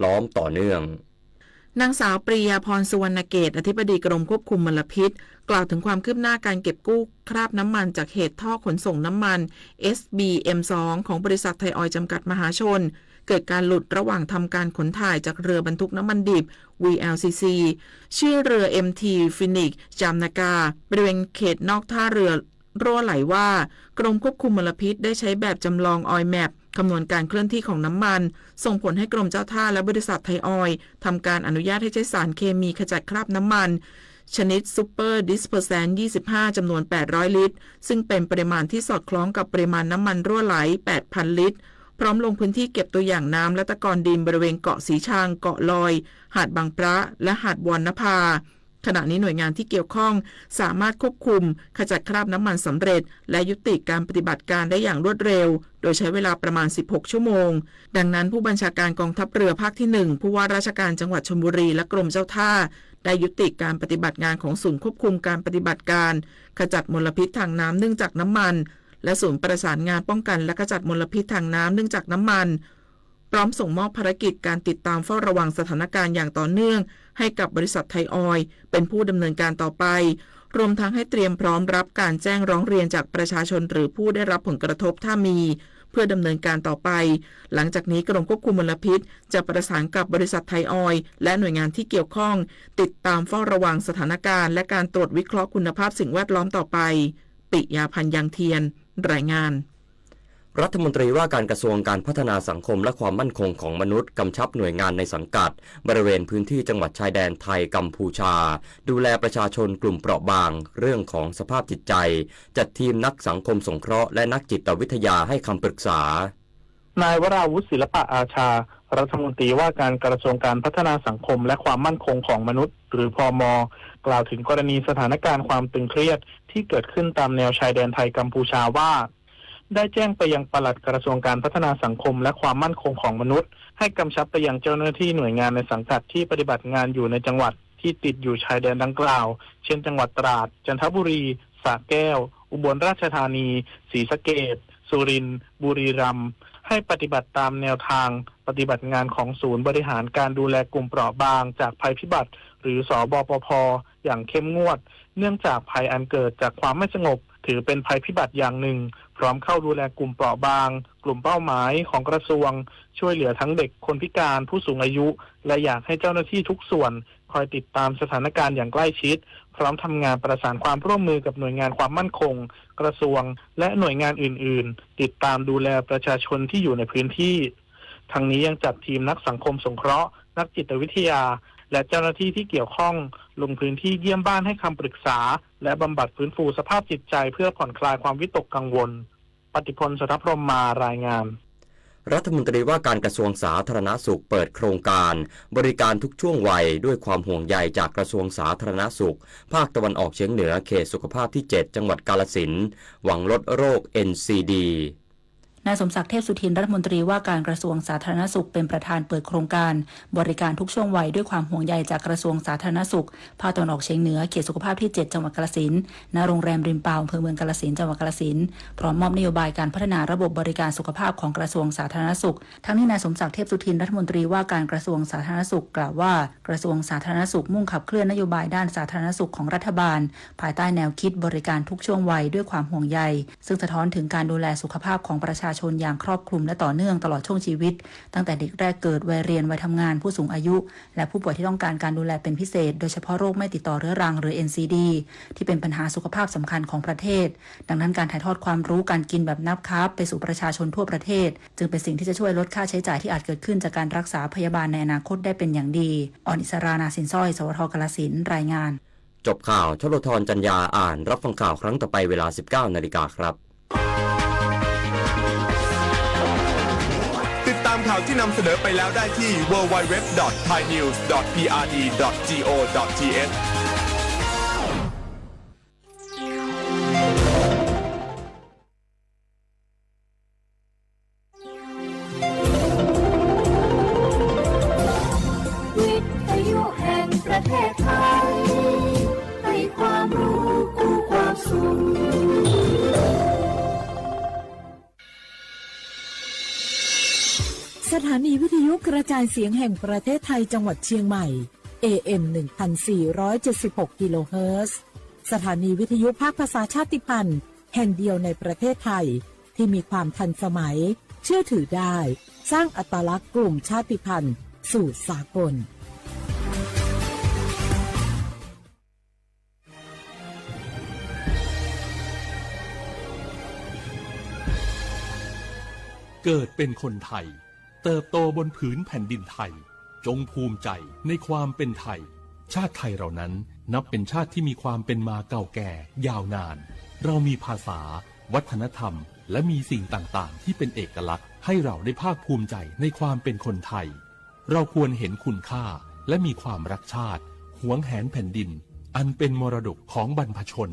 ล้อมต่อเนื่อง นางสาวปรียาพร สุวรรณเกต อธิบดีกรมควบคุมมลพิษ กล่าวถึงความคืบหน้าการเก็บกู้คราบน้ำมันจากเหตุท่อขนส่งน้ำมัน เอสบีเอ็มสอง ของบริษัทไทยออยล์จำกัดมหาชน เกิดการหลุดระหว่างทำการขนถ่ายจากเรือบรรทุกน้ำมันดิบ วีแอลซีซี ชื่อเรือ เอ็มที Phoenix จามนากา บริเวณเขตนอกท่าเรือ รั่วไหลว่า กรมควบคุมมลพิษได้ใช้แบบจำลอง oil map คำนวณการเคลื่อนที่ของน้ำมัน ส่งผลให้กรมเจ้าท่าและบริษัทไทยออยล์ทำการอนุญาตให้ใช้สารเคมีขจัดคราบน้ำมัน ชนิด Super Dispersant ยี่สิบห้า จำนวน แปดร้อย ลิตร ซึ่งเป็นปริมาณที่สอดคล้องกับปริมาณน้ำมันรั่วไหล แปดพัน ลิตร พร้อมลงพื้นที่เก็บตัวอย่างน้ำและตะกอนดินบริเวณเกาะสีชัง เกาะลอย หาดบางพระ และหาดวรรณภา ขณะนี้หน่วยงานที่เกี่ยวข้องสามารถควบคุมขจัดคราบน้ำมันสำเร็จ และยุติการปฏิบัติการได้อย่างรวดเร็ว โดยใช้เวลาประมาณ สิบหก ชั่วโมง ดังนั้นผู้บัญชาการกองทัพเรือภาคที่หนึ่ง ผู้ว่าราชการจังหวัดชลบุรี และกรมเจ้าท่า ได้ยุติการปฏิบัติงานของศูนย์ควบคุมการปฏิบัติการขจัดมลพิษทางน้ำเนื่องจากน้ำมัน และศูนย์ประสานงานป้องกันและขจัดมลพิษทางน้ำเนื่องจากน้ำมัน พร้อมส่งมอบภารกิจการติดตามเฝ้าระวังสถานการณ์อย่างต่อเนื่องให้กับบริษัทไทยออยล์เป็นผู้ดำเนินการต่อไป รวมทั้งให้เตรียมพร้อมรับการแจ้งร้องเรียนจากประชาชนหรือผู้ได้รับผลกระทบถ้ามี เพื่อดำเนินการต่อไป หลังจากนี้กรมควบคุมมลพิษจะประสานกับบริษัทไทยออยล์และหน่วยงานที่เกี่ยวข้อง ติดตามเฝ้าระวังสถานการณ์และการตรวจวิเคราะห์คุณภาพสิ่งแวดล้อมต่อไป ปิยาพันธ์ ยังเทียน รายงาน รัฐมนตรีว่าการกระทรวงการพัฒนาสังคมและความมั่นคงของมนุษย์กำชับหน่วยงานในสังกัดบริเวณพื้นที่จังหวัดชายแดนไทยกัมพูชา ดูแลประชาชนกลุ่มเปราะบางเรื่องของสภาพจิตใจ จัดทีมนักสังคมสงเคราะห์และนักจิตวิทยาให้คำปรึกษา นาย วราวุธ ศิลปะอาชา รัฐมนตรีว่าการกระทรวงการพัฒนาสังคมและความมั่นคงของมนุษย์ หรือ พม กล่าวถึงกรณีสถานการณ์ความตึงเครียดที่เกิดขึ้นตามแนวชายแดนไทยกัมพูชาว่า ได้แจ้งไปยังปลัดกระทรวงการพัฒนาสังคมและความมั่นคงของมนุษย์ ให้กำชับไปยังเจ้าหน้าที่หน่วยงานในสังกัดที่ปฏิบัติงานอยู่ในจังหวัดที่ติดอยู่ชายแดนดังกล่าว เช่น จังหวัดตราด จันทบุรี สระแก้ว อุบลราชธานี ศรีสะเกษ สุรินทร์ บุรีรัมย์ ให้ปฏิบัติตามแนวทางปฏิบัติงานของศูนย์บริหารการดูแลกลุ่มเปราะบางจากภัยพิบัติ หรือ สบปภ อย่างเข้มงวด เนื่องจากภัยอันเกิดจากความไม่สงบถือเป็นภัยพิบัติอย่างหนึ่ง พร้อมเข้าดูแลกลุ่มเปราะบาง กลุ่มเป้าหมายของกระทรวง ช่วยเหลือทั้งเด็ก คนพิการ ผู้สูงอายุ และอยากให้เจ้าหน้าที่ทุกส่วนคอยติดตามสถานการณ์อย่างใกล้ชิด พร้อมทำงานประสานความร่วมมือกับหน่วยงานความมั่นคง กระทรวง และหน่วยงานอื่นๆ ติดตามดูแลประชาชนที่อยู่ในพื้นที่ ทั้งนี้ยังจัดทีมนักสังคมสงเคราะห์ นักจิตวิทยา และเจ้าหน้าที่ที่เกี่ยวข้อง ลงพื้นที่เยี่ยมบ้านให้คำปรึกษา และบำบัดฟื้นฟูสภาพจิตใจเพื่อผ่อนคลายความวิตกกังวล ปฏิพล สุทพรหมมา รายงาน รัฐมนตรีว่าการกระทรวงสาธารณสุขเปิดโครงการบริการทุกช่วงวัยด้วยความห่วงใยจากกระทรวงสาธารณสุข ภาคตะวันออกเฉียงเหนือเขตสุขภาพที่ เจ็ด จังหวัดกาฬสินธุ์ หวังลดโรค เอ็นซีดี นายสมศักดิ์ เทพสุทิน รัฐมนตรีว่าการกระทรวงสาธารณสุข เป็นประธานเปิดโครงการบริการทุกช่วงวัยด้วยความห่วงใยจากกระทรวงสาธารณสุข ภาคตะวันออกเฉียงเหนือ เขตสุขภาพที่ เจ็ด จังหวัดกาฬสินธุ์ ณ โรงแรมริมปาว อำเภอเมืองกาฬสินธุ์ จังหวัดกาฬสินธุ์ พร้อมมอบนโยบายการพัฒนาระบบบริการสุขภาพของกระทรวงสาธารณสุข ทั้งนี้นายสมศักดิ์ เทพสุทิน รัฐมนตรีว่าการกระทรวงสาธารณสุข กล่าวว่า กระทรวงสาธารณสุขมุ่งขับเคลื่อนนโยบายด้านสาธารณสุขของรัฐบาล ภายใต้แนวคิดบริการทุกช่วงวัยด้วยความห่วงใย ซึ่งสะท้อนถึงการดูแลสุขภาพของประชาชนอย่างครอบคลุมและต่อเนื่องตลอดช่วงชีวิต ตั้งแต่เด็กแรกเกิด วัยเรียน วัยทำงาน ผู้สูงอายุ และผู้ป่วยที่ต้องการการดูแลเป็นพิเศษ โดยเฉพาะโรคไม่ติดต่อเรื้อรัง หรือ เอ็นซีดี ที่เป็นปัญหาสุขภาพสำคัญของประเทศ ดังนั้นการถ่ายทอดความรู้การกินแบบนับคาร์บไปสู่ประชาชนทั่วประเทศ จึงเป็นสิ่งที่จะช่วยลดค่าใช้จ่ายที่อาจเกิดขึ้นจากการรักษาพยาบาลในอนาคตได้เป็นอย่างดี ออนอิสรา นาสินสร้อย สวท กาฬสินธุ์ รายงาน จบข่าว ชลธร จันยา อ่าน รับฟังข่าวครั้งต่อไปเวลา สิบเก้านาฬิกาครับ ติดตามข่าวที่นำเสนอไปแล้วได้ที่ ดับเบิลยู ดับเบิลยู ดับเบิลยู ดอท ไทย นิวส์ ดอท พี อาร์ ดี ดอท จี โอ ดอท ที เอช วิทยุแห่งประเทศไทย ให้ความรู้คู่ความสุข ส สถานีวิทยุกระจายเสียงแห่งประเทศไทยจังหวัดเชียงใหม่ เอ เอ็ม หนึ่งพันสี่ร้อยเจ็ดสิบหก กิโลเฮิรตซ์ สถานีวิทยุภาคภาษาชาติพันธุ์แห่งเดียวในประเทศไทย ที่มีความทันสมัย เชื่อถือได้ สร้างอัตลักษณ์กลุ่มชาติพันธุ์สู่สากล เกิดเป็นคนไทย เติบโตบนผืนแผ่นดินไทย จงภูมิใจในความเป็นไทย ชาติไทยเรานั้นนับเป็นชาติที่มีความเป็นมาเก่าแก่ยาวนาน เรามีภาษา วัฒนธรรม และมีสิ่งต่างๆ ที่เป็นเอกลักษณ์ ให้เราได้ภาคภูมิใจในความเป็นคนไทย เราควรเห็นคุณค่า และมีความรักชาติ หวงแหนแผ่นดิน อันเป็นมรดกของบรรพชน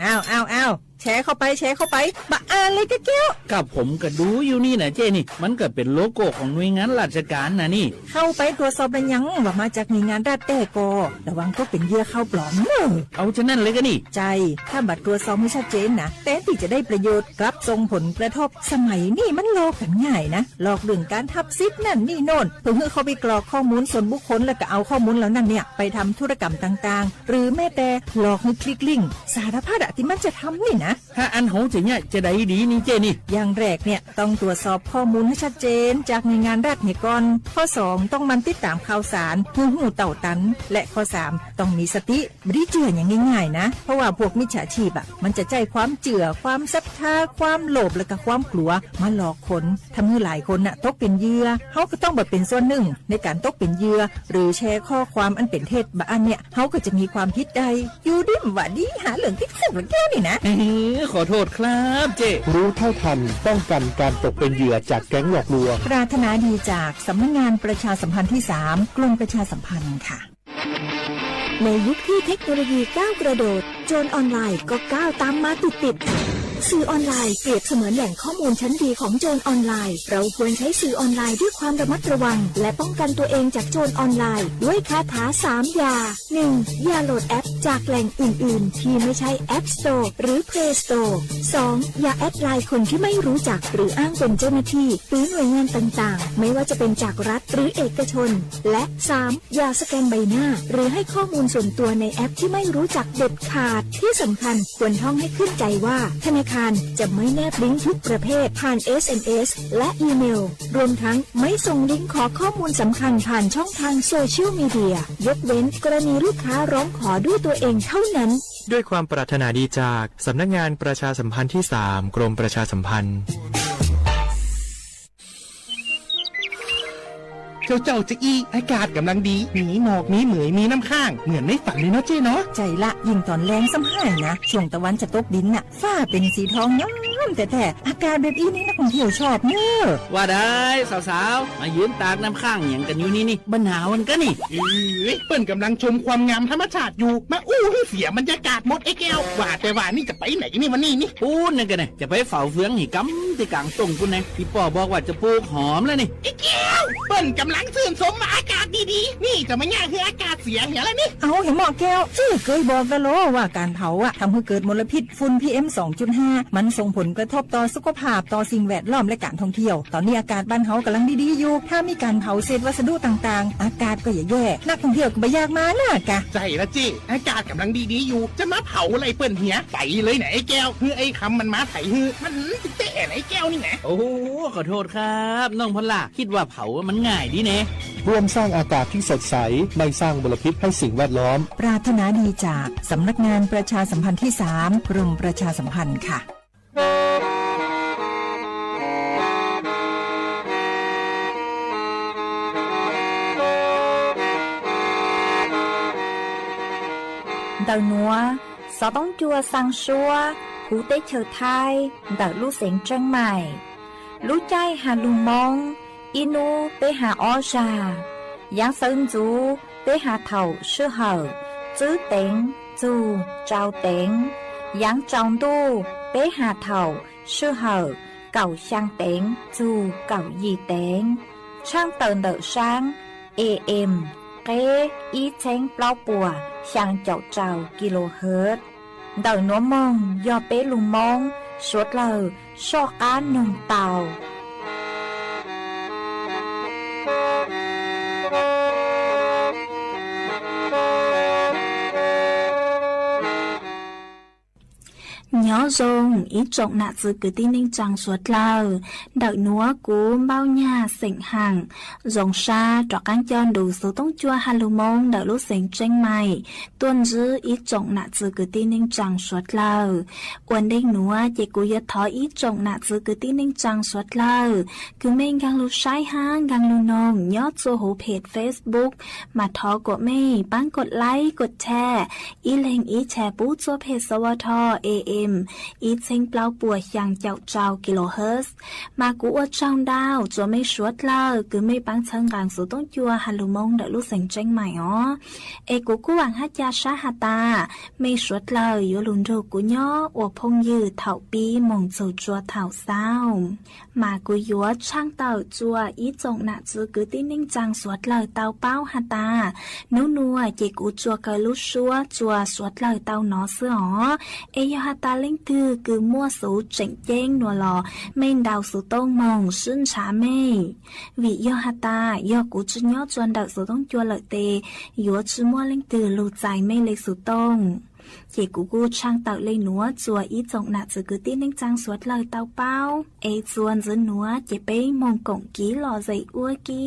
อ้าว อ้าว อ้าว แชร์เข้าไป แชร์เข้าไป บ่อ่านเลยกะแก้ว กับผมก็ดูอยู่นี่นะเจ้นี่ มันก็เป็นโลโก้ของหน่วยงานราชการนะนี่ เข้าไปตรวจสอบแล้วยังว่ามาจากหน่วยงานรัฐแท้ก่อ ระวังตกเป็นเหยื่อข่าวปลอมเนอะ เอาจะนั่นเลยกะนี่ ใช่ ถ้าบ่ตรวจสอบให้ชัดเจนนะ แทนที่จะได้ประโยชน์ กลับส่งผลกระทบ สมัยนี้มันหลอกกันง่ายนะ หลอกเรื่องการทับสิทธิ์นั่นนี่โน่น เพื่อให้เข้าไปกรอกข้อมูลส่วนบุคคล แล้วก็เอาข้อมูลเหล่านั้นเนี่ยไปทำธุรกรรมต่างๆ หรือแม้แต่หลอกให้คลิกลิงก์ สารพัดอะที่มันจะทำนี่นะ ถ้าอันเฮาจะเนี่ยจะได้ดีนี่เจ้นี่ อย่างแรกเนี่ยต้องตรวจสอบข้อมูลให้ชัดเจนจากหน่วยงานรัฐเนี่ยก่อน ข้อสองต้องหมั่นติดตามข่าวสาร เพื่อรู้เท่าทัน และข้อสามต้องมีสติ บ่ได้เชื่ออย่างง่ายๆนะ เพราะว่าพวกมิจฉาชีพอะ มันจะใช้ความเชื่อ ความศรัทธา ความโลภ และก็ความกลัว มาหลอกคน ทำให้หลายคนน่ะตกเป็นเหยื่อ เฮาก็ต้องบ่เป็นส่วนหนึ่งในการตกเป็นเหยื่อ หรือแชร์ข้อความอันเป็นเท็จบ่อันเนี่ย เฮาก็จะมีความผิดได้ อยู่ดีบ่ดี หาเรื่องติดคุกแล้วแก้วนี่นะ เออ ขอโทษครับเจ้ รู้เท่าทัน ป้องกันการตกเป็นเหยื่อจากแก๊งหลอกลวง ปรารถนาดีจากสำนักงานประชาสัมพันธ์ที่สาม กรมประชาสัมพันธ์ค่ะ ในยุคที่เทคโนโลยีก้าวกระโดด โจรออนไลน์ก็ก้าวตามมาติดๆ สื่อออนไลน์เปรียบเสมือนแหล่งข้อมูลชั้นดีของโจรออนไลน์ เราควรใช้สื่อออนไลน์ด้วยความระมัดระวัง และป้องกันตัวเองจากโจรออนไลน์ด้วยคาถาสามอย่า หนึ่ง อย่าโหลดแอปจากแหล่งอื่นๆ ที่ไม่ใช่ App Store หรือ Play Store สอง อย่าแอดไลน์คนที่ไม่รู้จักหรืออ้างเป็นเจ้าหน้าที่ หรือหน่วยงานต่างๆ ไม่ว่าจะเป็นจากรัฐหรือเอกชน และ สาม อย่าสแกนใบหน้า หรือให้ข้อมูลส่วนตัวในแอปที่ไม่รู้จักเด็ดขาด ที่สำคัญควรท่องให้ขึ้นใจว่าธนาคารจะไม่แนบลิงก์ทุกประเภทผ่าน เอส เอ็ม เอส และอีเมล รวมทั้งไม่ส่งลิงก์ขอข้อมูลสำคัญผ่านช่องทางโซเชียลมีเดีย ยกเว้นกรณีลูกค้าร้องขอด้วยตัวเองเท่านั้น ด้วยความปรารถนาดีจากสำนักงานประชาสัมพันธ์ที่สาม กรมประชาสัมพันธ์ เจ้าเจ้าจะอี้ อากาศกำลังดี มีหมอก มีเหมย มีน้ำค้าง เหมือนในฝันเลยเนาะเจ้เนาะ ใช่ละ ยิ่งตอนแลงซ้ำห้ายนะ ช่วงตะวันจะตกดินน่ะ ฟ้าเป็นสีทองงามแท้ๆ อากาศแบบอี้นี่นักท่องเที่ยวชอบเนอะ ว่าได้สาวๆ มายืนตากน้ำค้างหยังกันอยู่นี่นี่ บ่หนาวกันกะนี่ เอ้ย เปิ้นกำลังชมความงามธรรมชาติอยู่ มาอู้ให้เสียบรรยากาศหมดไอ้แก้ว ว่าแต่ว่านี่จะไปไหนนี่วันนี้นี่ ปู๊นนั่นกะนะ จะไปเฝ้าเฟืองหี่กำตี้กลางต้งปู๊นนะ อีป้อบอกว่าจะปลูกหอมแล้วนี่ ไอ้แก้ว เปิ้นกำลังชื่นชมว่าอากาศดีๆ นี่จะมาย่างให้อากาศเสียเหียแล้วนี่ เอาเหียหมอแก้ว เจ้าเกยบอกแล้วโลว่าการเผาอะทำให้เกิดมลพิษฝุ่น พีเอ็ม สองจุดห้า มันส่งผลกระทบต่อสุขภาพ ต่อสิ่งแวดล้อมและการท่องเที่ยว ตอนนี้อากาศบ้านเฮากำลังดีๆอยู่ ถ้ามีการเผาเศษวัสดุต่างๆ อากาศก็จะแย่ นักท่องเที่ยวก็บ่อยากมานะกะ ใช่ละเจ้ อากาศกำลังดีๆอยู่ จะมาเผาอะไรเปิ้นเหีย ไปเลยนะไอ้แก้ว คือไอ้คำมันมาไถฮือ มันติดเตะนะไอ้แก้วนี่นะ โอ้โห ขอโทษครับ น้องพอลล่า คิดว่าเผามันง่ายดีแน่ ร่วมสร้างอากาศที่สดใส ไม่สร้างมลพิษให้สิ่งแวดล้อม ปรารถนาดีจากสำนักงานประชาสัมพันธ์ที่สาม กรมประชาสัมพันธ์ค่ะ Ntawm nuav, xov tooj cua xaa suab huv teb chaws Thaib ntawm lub xeev Tseeb Maim. Lub caij has lug Moob, ib nub peb has ob zag. Yaav sawv ntxuv peb has thaum sij hawm tswb teev txug tsau teev. Yaav tsaus ntuj peb has thaum sij hawm kaum xyaa teev txug kaum yim teev. Tshaaj tawm ntawm saab A M, qeb ib txheeb plaub puas xyaa caum rau kilohertz. Ntawm nuav moog yog peb lug Moob suav dlawg soj qaab noog tau. Nyob zoo ib tsoom nam txwv kwv tij neej tsaa suav dlawg, ntawm nuav kuv Npauj Nyag xeem Haam zoo sab rov qaab coj nrug xuv toob cua ha lug Moob ntawm lub xeev Tseeb Maim tuaj ntsib ib tsoom nam txwv kwv tij neej tsaa suav dlawg. Ua ntej nuav ces kuv yuav thov ib tsoom nam txwv kwv tij neej tsaa suav dlawg kws mej nkaag lug saib hab nkaag lug noog nyob txua huv phem Facebook, mas thov kuas mej paab kuas like kuas share, ib leeg ib share pub txua phem S W T A M ib txheeb plaub puas xyaa caum rau kilohertz. Mas kuv ua tsaug ntau rua mej suav dlawg kws mej paab txhawb nqaa xuv toob cua ha lug Moob ntawm lub xeev Tseeb Maim os. Es kuv kuj vaam hab ca sab has tas mej suav dlawg yuav lug nrug kuv nyob ua phooj ywg thaum pib moog txug rua thaum xaus. Mas kuv yuav tshaaj tawm rua ib tsoom nam txwv kwv tij neej tsaa suav dlawg tau paub has tas, nub nua ces kuv tsuas kaw lub suab rua suav dlawg tau nov xwb os. Es yog has tas leej twg kws muaj xuv tseem ceeb nua los mej ntaus xuv tooj moog sib ntshav mej. Vim yog has tas yog kuv tsi nyob rua ntawm xuv toob cua lawm tes yuav tsi muaj leej twg lug txais mej le xuv tooj. Ces kuv kuj tshaaj tawm le nuav rua ib tsoom nam txwv kwv tij neej tsaa suav dlawg tau paub. Es txuas ntxiv nuav ces peb moog koom kiv lom zem ua ke.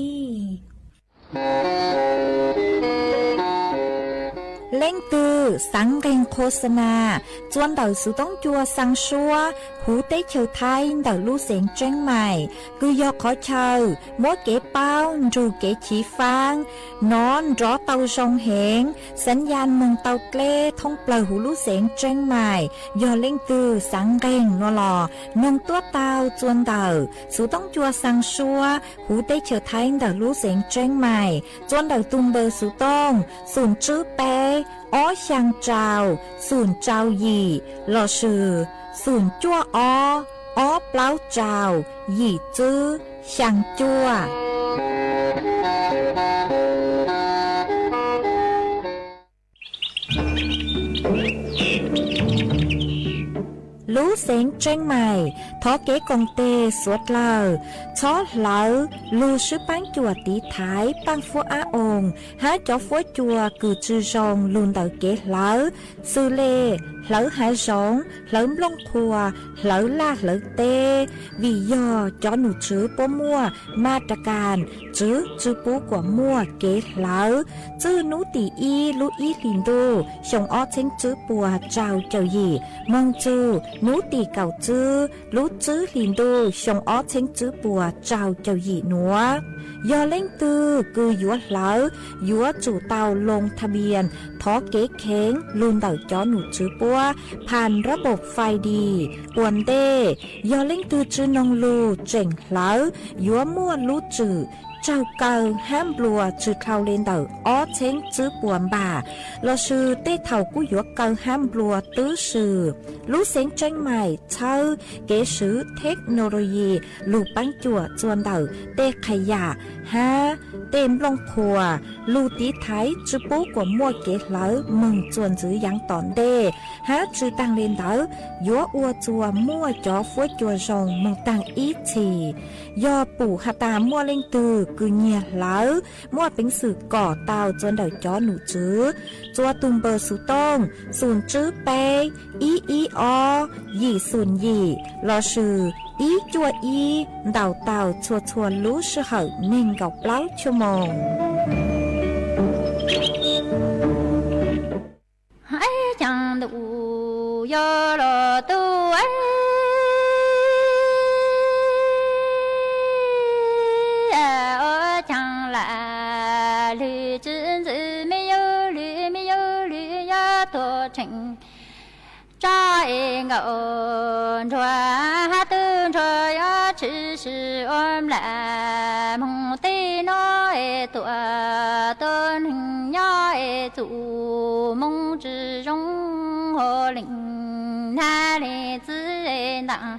Leej twg xaav nqeeg qhuas xa nas rua ntawm xuv toob cua xaa suab huv teb chaws Thaib ntawm lub xeev Tseeb Maim, kws yog qhov chaw muab kev paub nrug kev chiv faab, nov nrov tau zoo heev, xaav ya moog tau dleb thoob plawg huv lub xeev Tseeb Maim. Yog leej twg xaav nqeeg nua los noog tuab tau rua ntawm xuv toob cua xaa suab huv teb chaws Thaib ntawm lub xeev Tseeb Maim, rua ntawm tug npawb xuv tooj xoom tswb peb ob xyaa rau xoom rau yim lossis xoom cuaj ob ob plaub rau yim tswb xyaa cuaj. Lub xeev Tseeb Maim, thov kev koom teg suav dlawg txhob hlawv lug sib paab cuam tiv thaiv paaj fuab ab oo hab cov fuab cua kws tsi zoo lug ntawm kev hlawv, xws le hlawv hav zoov, hlawv nplooj qhuas, hlawv laj hlawv teb. Vim yog cov num tswv puab muaj ma ra kas tswv tsi pub kuas muaj kev hlawv. Txwj nub tim ib lub ib hlis ntuj xyoo ob txheeb tswb puas rau caum yim moog txug nub tim kaum tswb lub tswb hlis ntuj xyoo ob txheeb tswb puas rau caum yim nuav. Yog leej twg kws yuav hlawv, yuav tsum tau loo tha npias thov kev kheev lug ntawm cov num tswv puab phas rab npaum fais dis ua ntej. Yog leej twg tsi noog lug tseem hlawv, yuav muaj lub tswm raug kaw hab nplua tsi dhau le ntawm ob txheeb tswb puas npam, lossis tej thaum kuj yuav kaw hab nplua twb si. Lub xeev Tseeb Maim txhawb kev swv theknoloyi lug paab cuam rua ntawm tej qhas yam hab tej nplooj qhuas lug tiv thaiv tsi pub kuas muaj kev hlawv moog rua ntxiv yaav tom ntej. Hab tsi taag le ntawd, yuav ua rua muaj cov fuab cua zoo moog taag ib txhis. Yog pum has tas muaj leej twg kws nyiag hlawv, muaj peev xwm kom tau rua ntawm cov num tswv rua tug npawb xuv tooj xoom tswb peb ib ib ob yim xoom yim lossis ib cuaj ib ntaus tau txhua txhua lub sij hawm neeg nkaum plaub chua moos. Caag ntuj yog los tub, caag lam lwm tswv ntxwv, me yug lwm me yug lwm yog tuag tsheej. Tso es nkaum nruag hab tub nruag yog tshwm sim ua nplam moog tej no es tuam tuab neeg nyob es txum moog tsi zoo hov leej nag le txwv ntaag.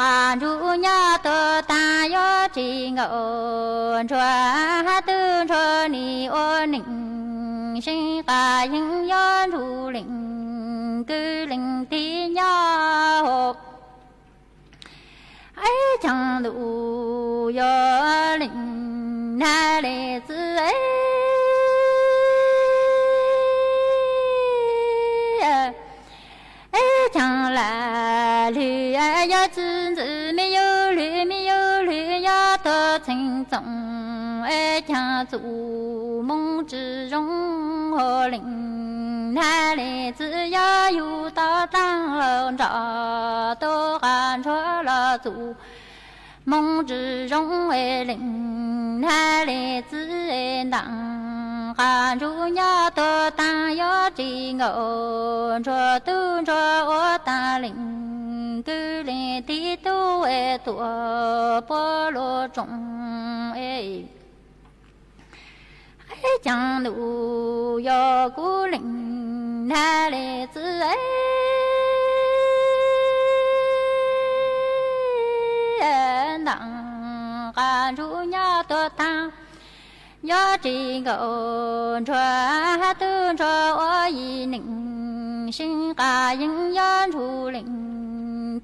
qab ntsuj nyob tuag taag yuav tsis nkaum ntsuag, hab tug ntsuag nim ua neej seev qab yeej yuav ntsug leej kwv leej tij nyob hov. Ib caag ntuj yog leej nag le txwv, ib caag lam lwm yog tsi ntxwv, me yug lwm me yug lwm yog tuag txheej txoom, ib caag txuj moog tsi zoo hov. Leej nag le txwv yog yug tau taag lug nrug tug qab ntsuag los txuj moog tsi zoo. Leej nag le txwv ntaag qab ntsuj nyob tuag taag yuav tsis nkaum ntsuag, tug ntsuag ua taag leej kwv leej tij tug tuag puab lug tsoo. Ib caag ntuj yog kuv leej nag le txwv ntaag qab ntsuj nyob tuag taag yuav tsis nkaum ntsuag, hab tug ntsuag ua yig neej seev qab yeej yuav ntsug leej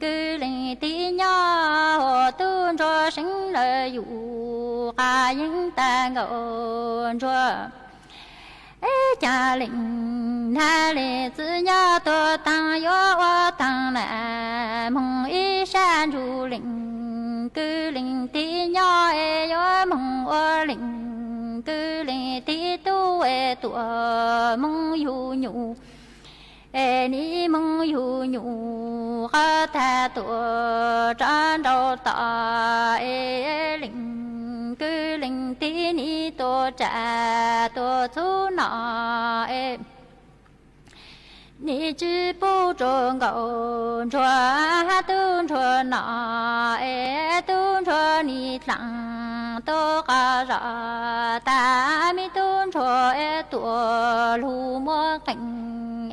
kwv leej tij nyob hov. Tug ntsuag seev lawm yug qab yeej tag nkaum ntsuag, ib caag leej nag le txwv nyob tuag taag yuav ua taag nam moog ib sab ntsug leej kwv leej tij nyob, es yuav moog ua leej kwv leej tij tug tuaj moog yug nyuj, es nim moog yug nyuj qhov tag tuaj rov nraum tod, es leej kwv leej tij nim tuaj tsa tuaj txhub no, es nim tsi pub rua nkaus ntsuag hab tub ntsuag no, es tub ntsuag nim dlaag tub qab zog tag, me tub ntsuag es tuaj lug muaj qeej,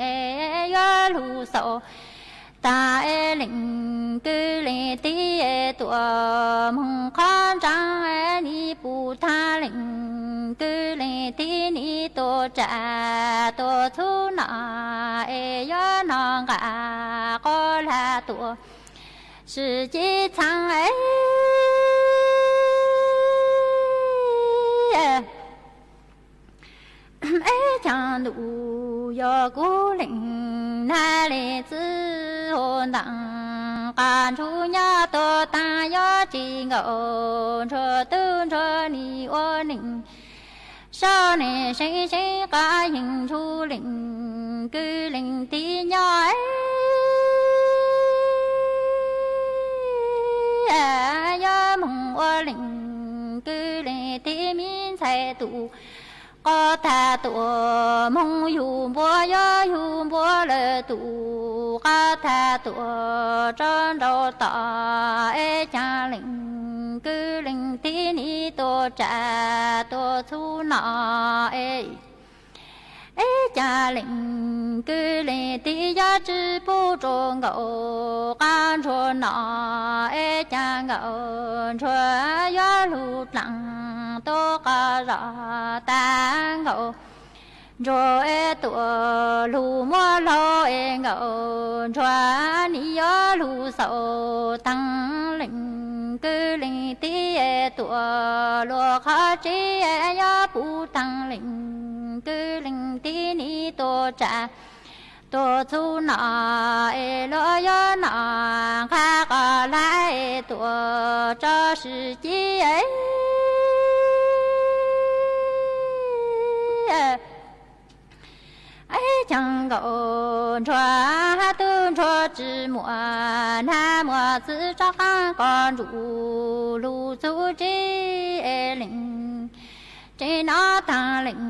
es yuav lug xaus taag, es leej kwv leej tij es tuaj moog qhov ntsaab, es nim pub taag leej kwv leej tij nim tuaj tsa tuaj txhub no, es yuav no nqaj qhov lag tuaj sib ci txhaam. Ib caag ntuj yog kuv leej nag le txwv hu ntaag, qab ntsuj nyob tuag taag yuav tsis nkaus ntsuag, tub ntsuag nim ua neej sau neeg seev seev qab yeej ntsug leej kwv leej tij nyob, yuav moog ua leej kwv leej tij me ntxhais tub qab tag tuaj moog yug npua, yuav yug npua lawm tub qab tag tuaj rov nraum tod, es caag leej kwv leej tij nim tuaj tsa tuaj txhub no, es caag leej kwv leej tij yuav tsi pub rua nkaus qab ntsuag no, es caag nkaus ntsuag yuav lug dlaag tub qab zog taag, nkaus ntsuag es tuaj lug muab laug, es nkaus ntsuag nim yuav lug xaus taag, leej kwv leej tij es tuaj luag qhov tsev, yuav pub taag leej kwv leej tij nim tuaj tsa tuaj txhub no, es luag yuav no nqaj qhov lag es tuaj tso sib ci. Ib caag nkaus ntsuag hab tub ntsuag tsi muaj nag muaj txwv rov qaab koj nrug lug txug tsev, es leej tsev no taag leej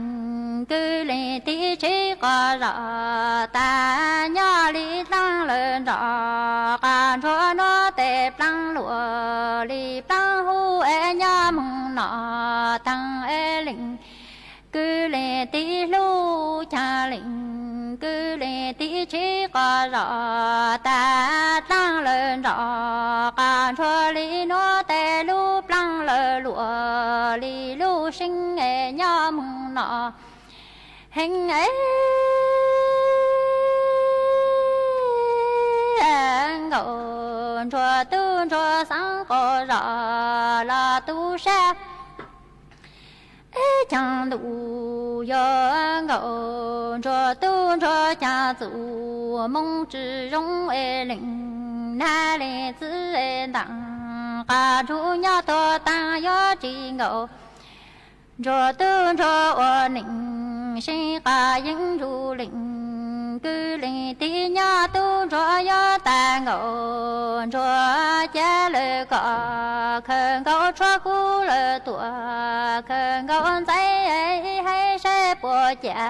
kwv leej tij tsev qhov zog taag, nyob li dlaab lawm nrov qab ntsuag nuav tes plaab luam li plaab hub, es nyob moog no taag, es leej kwv leej tij hlub caag leej kwv leej tij Tshib qos zom tas dlaaj lawm nrov qas ntshua li nuav, tej lub plaab lawv luam li lub seeb es nyob moog no heev es nkaum ntshua tub ntshua xaav qaug zog los tub sab. Ib caag ntuj yuav nkaum ntshua tub ntshua caag txuj moog tsi zoo es leej nab leej txwv es ntaam qas ntsug nyob tuag taag yuav tsi nkaum ntshua tub ntshua ua neej seeb qas yeeb ntsug leej kwv leej tij nyob tub ntshua yuav tas nkaum ntshua cav lawm kom khaws nkaus tshuab kub lawm tuam khaws nkaus ntxaiv ib haiv saib puas ca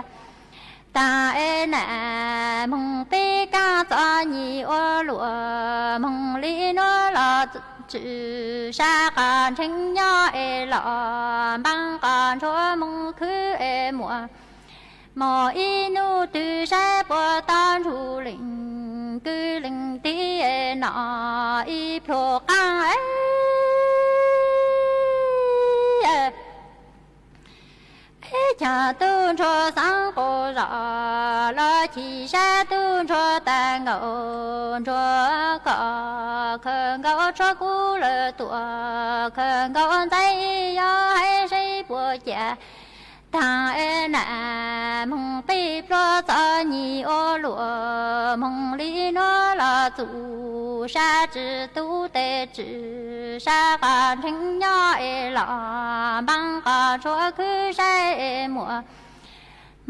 taag es nam moog pib kaab txom nyem ua luam moog li nuav los tsi sab qas nrheev nyob es los npaab qas ntshua moog khwv es muaj mog ib nub twg saib puas tau ntsug leej kwv leej tij es no ib plhu qaab es caag tub ntshua xaav qaug zog los chim sab tub ntshua tas nkaum ntshua kom khaws nkaus tshuab kub lawm tuam khaws nkaus ntxaiv yog haiv saib puas ca taag es nam moog pib pluag txom nyem ua luam moog li nuav los txuj sab tsi tub tes tsi sab qas nrheev nyob es los npaab qas ntshua khwv saib es muaj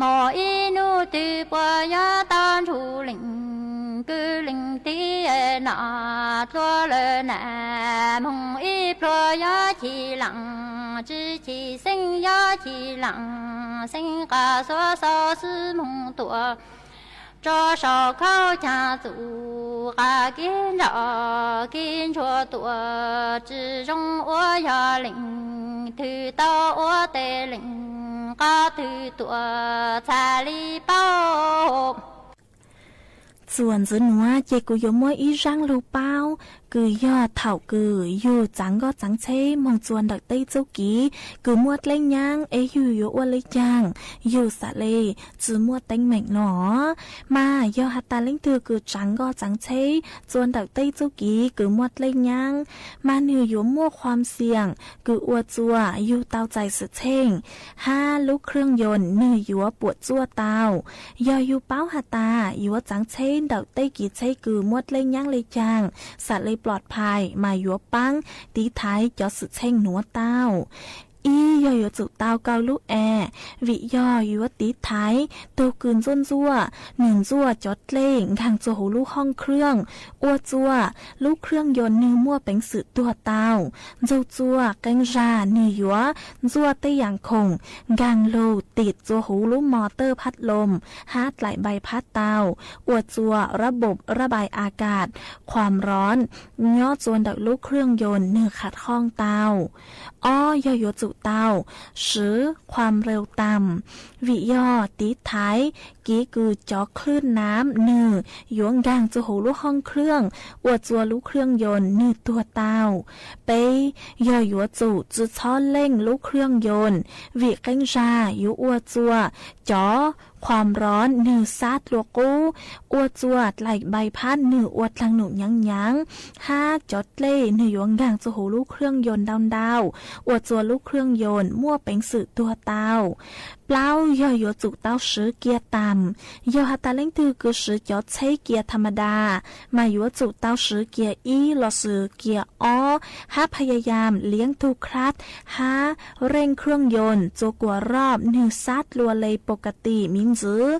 mog ib nub twg puas yuav tau ntsug leej kwv leej tij no dlua lawm nam moog ib plhu yuav chim laam tsi chim xeeb yuav chim laam xeeb qas xuav xau xwb moog tuam tso sau khaub caag txuj qas kib nrov kib ntshua tuam tsi zoo ua yog leej twg tau ua tes leej qas twg tuam txhaj li paub. Txuas ntxiv nuav ces kuv yuav muab ib zaaj lug paub kws yog thaum kws yug txaav nkoj txaav tsheb moog txua ntawm teb txuj kiv kws muaj dleb nyaab es yug yuav ua le caag, yug xam le tsi muaj teeb meem no. Mas yog has tas leej twg kws txaav nkoj txaav tsheb txua ntawm teb txuj kiv kws muaj dleb nyaab, mas nwg yuav muaj khuam xiam kws ua txua yug tau txais xwm txheej hab lub khwj yoos nwg yuav puam txuaj tau. Yog yug paub has tas yuav txaav tsheb ntawm teb kiv tsheb kws muaj dleb nyaab le caag, xam le ploj phais mas yuav paab tiv thaiv cov xwm txheej nuav tau. Ib yog yuav tsum tau kaw lub es, vim yog yuav tiv thaiv tug kws ntxuaj ntxuaj, nwg ntxuaj cov dlej nkaag txua huv lub hooj khwj, ua txua lub khwj yoos nwg muaj peev xwm tuag tau. Ntxug txua qee zag nwg yuav ntxuaj tej yaam khoom nkaag lug tim txua huv lub mos tawj phab loos hab dlaim npai phab tau, ua txua rab npom rab npai a kas, khuam roov nyob txua ntawm lub khwj yoos nwg khav hooj tau. Ob yog yuav tsum tau swv khuam reus tam, vim yog tiv thaiv kev kws cov khwj naab nwg yuav nkaag txua huv lub hooj khwj, ua txua lub khwj yoos nwg tuag tau. Peb yog yuav tsum tsi txhob leej lub khwj yoos, vim qee zag yuav ua txua cov khuam roov nwg xab dlua qub, ua txua dlaim npai phab nwg ua dlaag num nyaav nyaav, hab cov dlej nwg yuav nkaag txua huv lub khwj yoos ntau ntau, ua txua lub khwj yoos muaj peev xwm tuag tau. Plaub yog yuav tsum tau swv kiag tam. Yog has tas leej twg kws swv cov tsheb kiag tham ma das, mas yuav tsum tau swv kiag ib lossis kiag ob, hab phaya yam liab tug khlab hab reej khwj yoos txua kuam rob nwg xab dlua le pos ka tim miv ntxwv.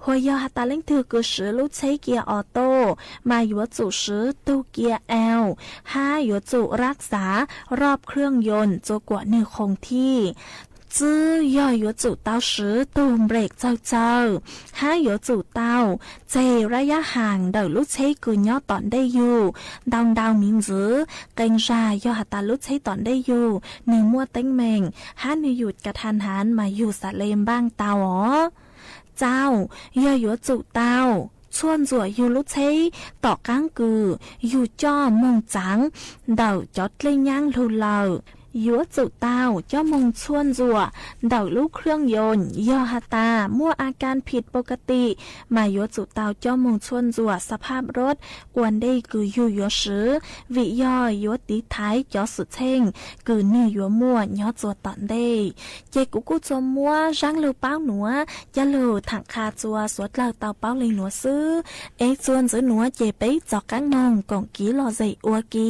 Hos yog has tas leej twg kws swv lub tsheb kiag os toj, mas yuav tsum swv tug kiag aw, hab yuav tsum rab xav rob khwj yoos txua kuam nwg khoom thij. Tsib yog yuav tsum tau swv tug nplej txawg txawg, hab yuav tsum tau tseg rab yab haam ntawm lub tsheb kws nyob tom ntej yug ntau ntau miv ntxwv. Qee zag yog has tas lub tsheb tom ntej yug nwg muaj teeb meem hab nwg yum ka tha hnav mas yug xam le npaaj tau os. Tsau yog yuav tsum tau txhua ntxuam yug lub tsheb tom qaab kws yug coj moog txaav ntawm cov dlej nyaab lug lawm. Yuav tsum tau coj moog txhua ntxuam ntawm lub khwj yoos, yog has tas muaj a kas phim pov ka tim mas yuav tsum tau coj moog txhua ntxuam xab phab roj ua ntej kws yug yuav swv, vim yog yuav tiv thaiv cov xwm txheej kws nwg yuav muaj nyob txua tom ntej. Ces kuv kuj txua muab zaab lug paub nuav coj lug thaam qha txua suav dlawg tau paub le nuav xwb. Es txuas ntxiv nuav ces peb rov qaab moog koom kiv lom zem ua ke.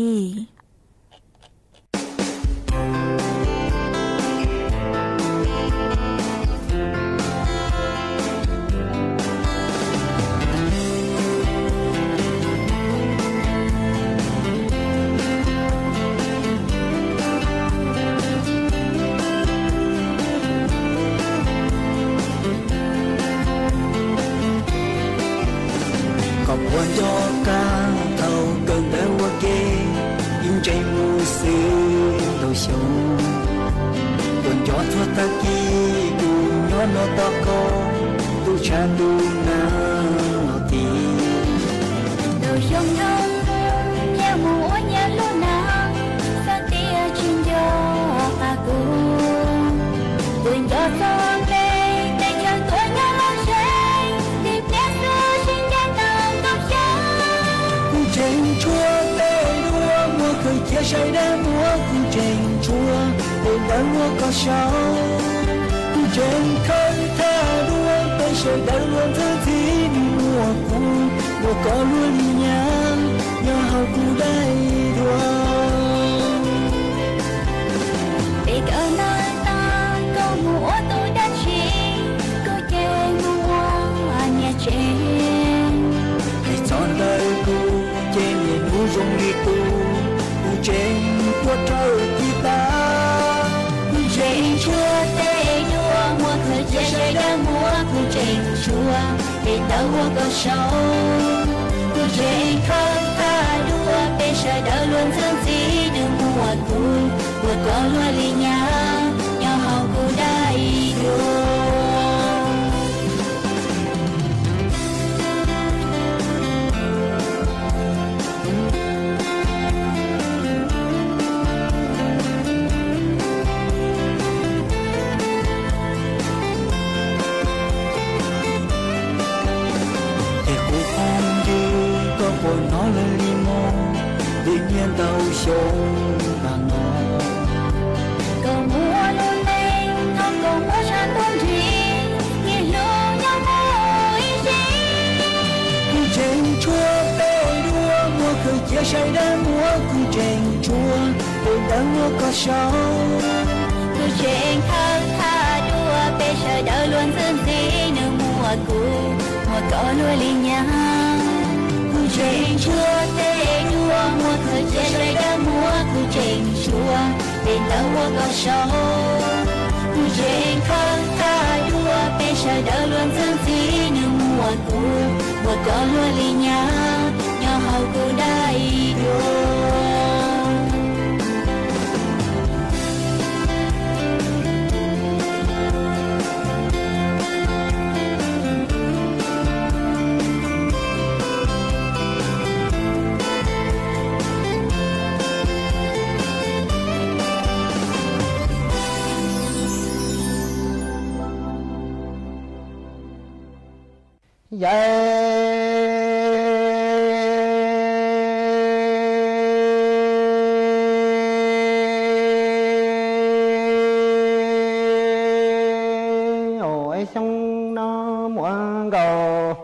Kom puas nco qab thaum kawm ntawv ua ke, ib ntseeg mus xwb ntau xyoo. Puas nco txhua tag kis kuv nyob no tos koj, tu tshav tu nag los tid. Ntau xyoo nyob nyias mus ua nyias lub nag, xav tias tsis nco qab kuv. Puas nco txog nqe teb chaws tuaj nyob los ze, ib pliag xwb sib ncaim tau kaum xyoo. Kuv tseem tshuav tej duab muab khawm cia sai dag muab, kuv tseem tshuav tej ntawv uas koj sau. Kuv tseem khawm thaj duab peb sawv daws luag ntxhi ntxhi, nws muaj kuv, muaj koj luag li nyab nyob hauv kuv daim duab. Peb kawm ntawv tag koj mus ua tus dab tsi, kuv ces mus ua niam tsev. Hais txog ntawm kuv ces niaj hnub zoo li qub, kuv tseem tuaj raws ci tas. Kuv tseem tshuav tej duab muab khawm cia sai dag muab, kuv tseem tshuav tej ntawv uas koj sau. Kuv tseem khawm thaj duab peb sawv daws luag ntxhi ntxhi, nws muaj kuv, muaj koj luag li nyab nyob hauv kuv daim duab. Ces kuv phooj ywg, koj puas hnov lawv li no, vim niaj ntau xyoo tas no. Koj muaj lub neej no koj muab tshaj tuaj nrhiav, niaj hnub nyob mus ib sim. Kuv tseem tshuav tej duab muab khawm cia sai dag muab, kuv tseem tshuav tej ntawv uas koj sau. Kuv tseem khawm thaj duab peb sawv daws luag ntxhi ntxhi, nws muaj kuv, muaj koj luag li nyab. Kuv tseem tshuav tej duab muab khawm cia sai dag muab, kuv tseem tshuav tej ntawv uas koj sau. Kuv tseem khawm thaj duab peb sawv daws luag ntxhi ntxhi, nws muaj kuv, muaj koj luag li nyab nyob hauv kuv daim duab. Yawg xyoo no muaj nkaus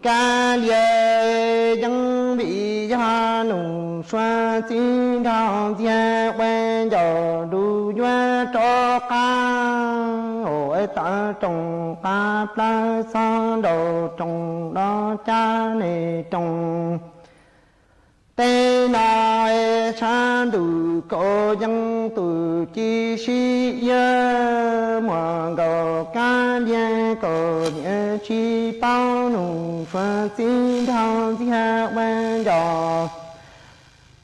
kab lias yeeb vim yog nus sua txij nrog ntxiag ua ncaus du yuav rov qab, tawm rooj qab plawg txog nraum rooj los cab nej rooj. Tej no tshav ntuj kaus yeeb tus ci sib iab, muaj nkaus kab lias kaus lias tsis paub nus sua txij nrog ntxiag ua ncaus.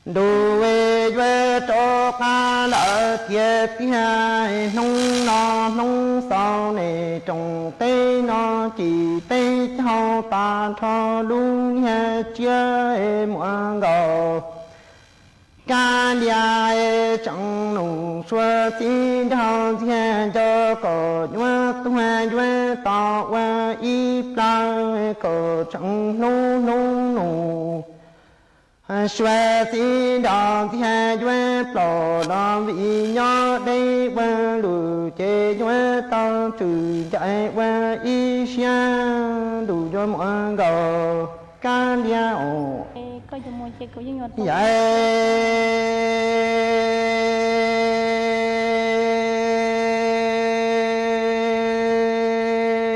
Ntuj yuav rov qab lawm tiag tiag, hnub no hnub xaus nej rooj teb no cim peb caug tas nrho lub niag tsiab muaj nkaus. Kab Lias tseem nug Suav txiv nraug ntxiag nco kom yuav tuag yuav tau ua ib plawg, kom tseem hnub hnub nug Suav txiv nraug ntxiag yuav ploj los vim nyob deb ua luaj ces yuav tau tswm ncaim ua ib siab, ntuj yuav muaj nkaus Kab Lias os.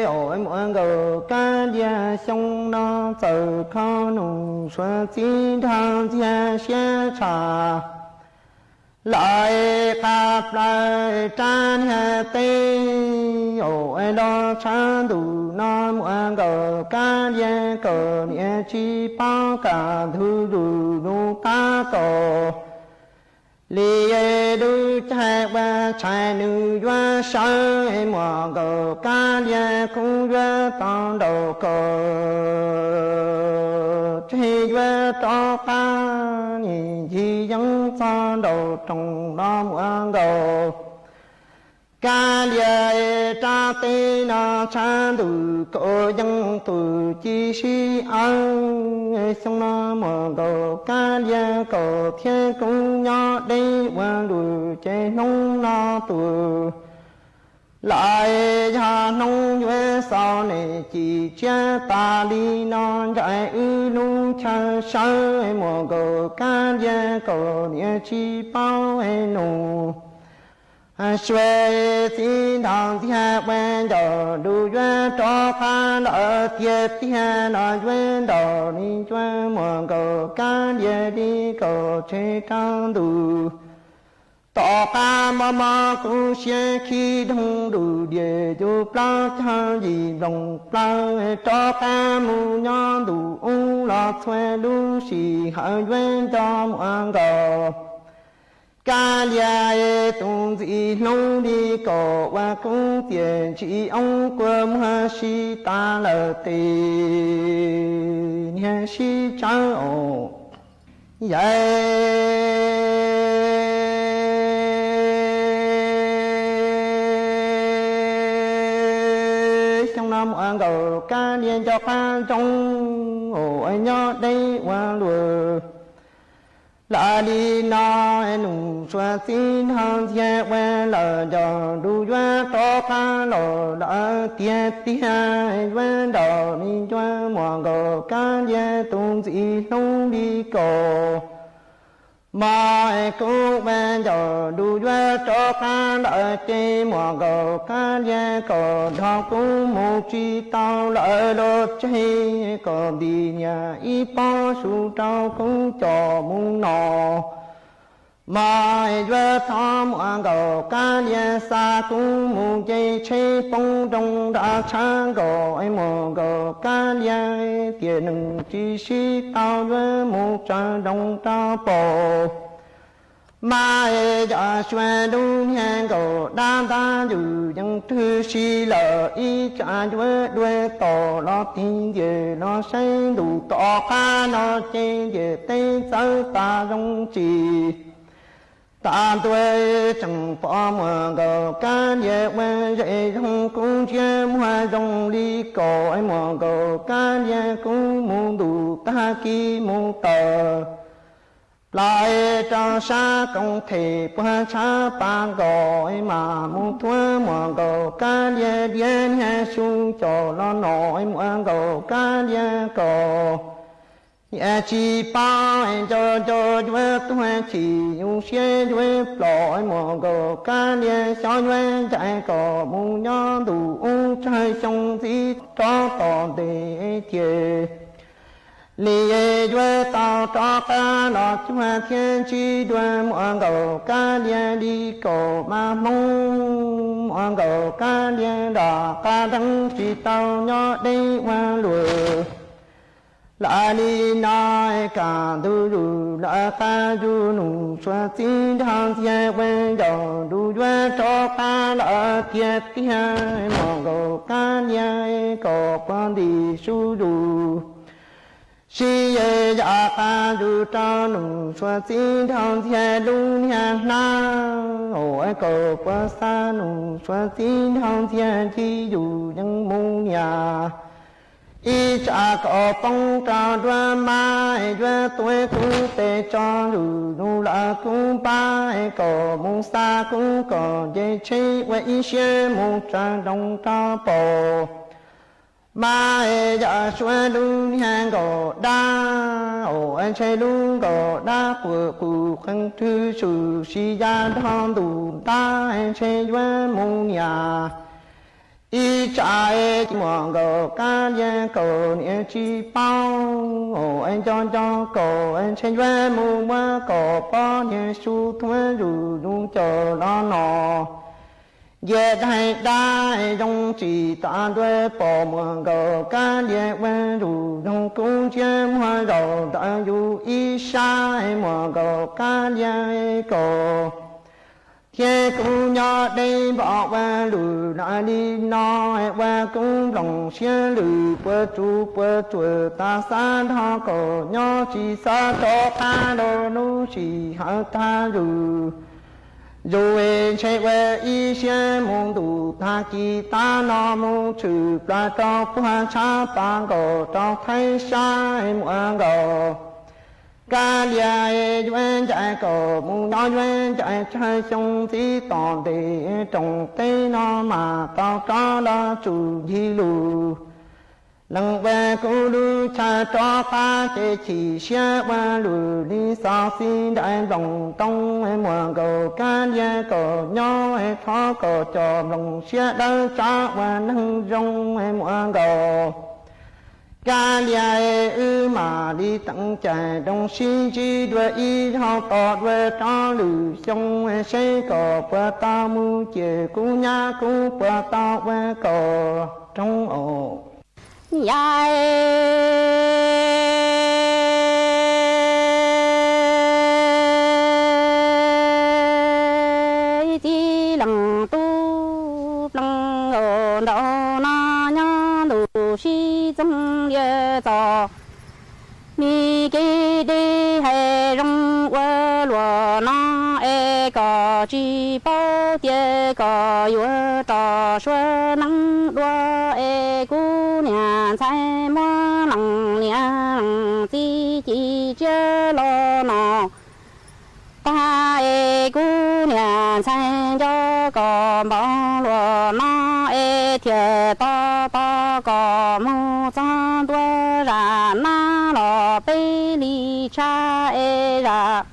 Yam muaj nkaus Kab Lias xyoo no txawm kho nug Suav txiv nraug ntxiag siab tshaj lawm, qab plawg rab niag teb os, los tshav ntuj no muaj nkaus Kab Lias kom niam tsis paub kam ntug lug lub qab kom li lub caij ua tshais nws yuav sawv, muaj nkaus Kab Lias kuv yuav tau nraum kom tseg yuav rov qab, nim ncig yeeb txog nraum rooj no muaj nkaus Kab Lias rab teb no tshav ntuj kaus yeej tus ci sib awb, xyoo no muaj nkaus Kab Lias kom thiab kuv nyob deb ua luaj ces hnub no tus lawm yog hnub yuav xaus nej cim tsiab tas li no ncaim wb lub chaw sawv, muaj nkaus Kab Lias kom niam tsis paub nug Suav txiv nraug ntxiag ua ncaus ntuj yuav rov qab lawm tiag tiag los yuav nraum li ncuav, muaj nkaus Kab Lias li kom tseg rau ntuj. Tom qab mob mob kuv siab khib doog ntuj diam yus plaub caug yim nplooj plaws, rov qab mus nyob ntuj ub los txhua lub sij hawm yuav nco muaj nkaus Kab Lias tus ntxim hlub li kom ua kuv txiaj ntsim oob kua muag sib tas lawm tes niag sib tsawv os. Yam xyoo no muaj nkaus Kab Lias nco qab ntsoov, nyob deb ua luaj lawm li no, nug Suav txiv nraug ntxiag ua lawm ncaus ntuj yuav rov qab los lawm tiag tiag, yuav nraum li ncuav, muaj nkaus Kab Lias tus ntxim hlub li kom mob kuv ua ncaus ntuj yuav rov qab lawm ces muaj nkaus Kab Lias kom nrog kuv mus tsis tau lawm los tseg, kom nti niam ib pob su rau kuv coj mus no. Mas yuav thov muaj nkaus Kab Lias xa kuv mus nce tsheb poob nroo nram tshav nkaus, muaj nkaus Kab Lias tiam neeg tsis sib tau yuav mus tsaws nroos rau paus. Mas yog suav lub niag nkaus dab ntag yus yeej twg si lawm ib tsam yuav dua tom los tig ntiag los saib ntuj tom qab no ces ntiag teb txawv tas zoo tsis tas ntua, tseem pom muaj nkaus Kab Lias ua zej zoo, kuv ntsia muag zoo li kom muaj nkaus Kab Lias kuv mus ntuj tag kis mus tawm plaws rau sab koom them puag tshav pas nkaus, mas mus thuav muaj nkaus Kab Lias diav niag su coj los no, muaj nkaus Kab Lias kom niam tsis paub nco nco yuav tuag chim yus siab yuav plom, muaj nkaus Kab Lias xyov yuav ncaim kom mus nyob ntuj ub tsawg xyoo ntxiv rov tom ntes thiaj li yuav tau rov qab los cuag thiab ntsib dua, muaj nkaus Kab Lias li kom mas hmoob, muaj nkaus Kab Lias nram qab nreeb tsis tau nyob deb ua luaj. Yam li no es kaj ntug yus lawv qab yus nus suav txij nrog ntxiag ua ncaus nrug yuav rov qab lawm tiag tiag, muam nkaus kab liag kom puag ntim sub yus. Sib yam qab yus rau nus suav txij nrog ntxiag lub niag hnab, kom puag xa nus suav txij nrog ntxiag ncig yus yeej mus niam. Ib tsam kom poob rau nruab mab, yuav tuav kub tes tso yus nus lawv kub npab, kom mus xa kub kom nce tsheb ua ib siab mus tsaws nroos rau paus. Mab yam suav lub niag nkaus dab, ntshe lub nkaus dab quas qus qees rwg swm si ya nrog ntus ntab, ntshe yuav mus niam. Ib tsam muam nkaus kab liag kom niam tsis paub, nco nco kom ntshe yuav mus muab kom poj niag su thuab yus yus caum los no. Ncia daim dab zoo tsis tas ntuj pom muam nkaus kab liag ua yus yoog kub ntsiab muag zaum ntawm yus ib sab, muam nkaus kab liag kom thiab kub nyob deb npom ua lus lawm li no, ua kub nploos siab lwm puas tsuj puas tsuam tas xav nrog kom nyob tsis xav rov qab rau lub sij hawm tag yus. Yus ntshe ua ib siab mus ntus tag kis tab no mus tshwm plaws rau puag tshab pas nkaus rau thaib sab, muam nkaus kab liag yuav ncaim kom mus nyob yuav ncaim tsawg xyoo ntxiv tom ntej rooj teb no mas tau rov los tsum ncig lus. Leej ua kub lub chaw rov qab ces chim siab ua lus li xov xib nraim nploos ntoo, muam nkaus kab liag kom nyob thov kom cov nploos siab dawb tsab ua neeg zoo, muam nkaus kab liag wb mam li teem cais doog sib ntsib dua ib zaug tos dua rau lwm xyoo seb kom puas tau mus ces kub nyab kub puas tau ua kom roog os. Yam txiv leej tub plees ntaus no nyob ntu sib txoog lias txog. Mi kev deb hais zoo ua luaj no es kom tsis paub tias kom yuav rov suav neeb dua es kuv niam ntxhais muab leej niam leej txiv ci tsiab los no tag es kuv niam ntxhais nco kom npaum luaj no es thiaj tos tos kom mus txog ntua zam nab los peb li tshaj es zam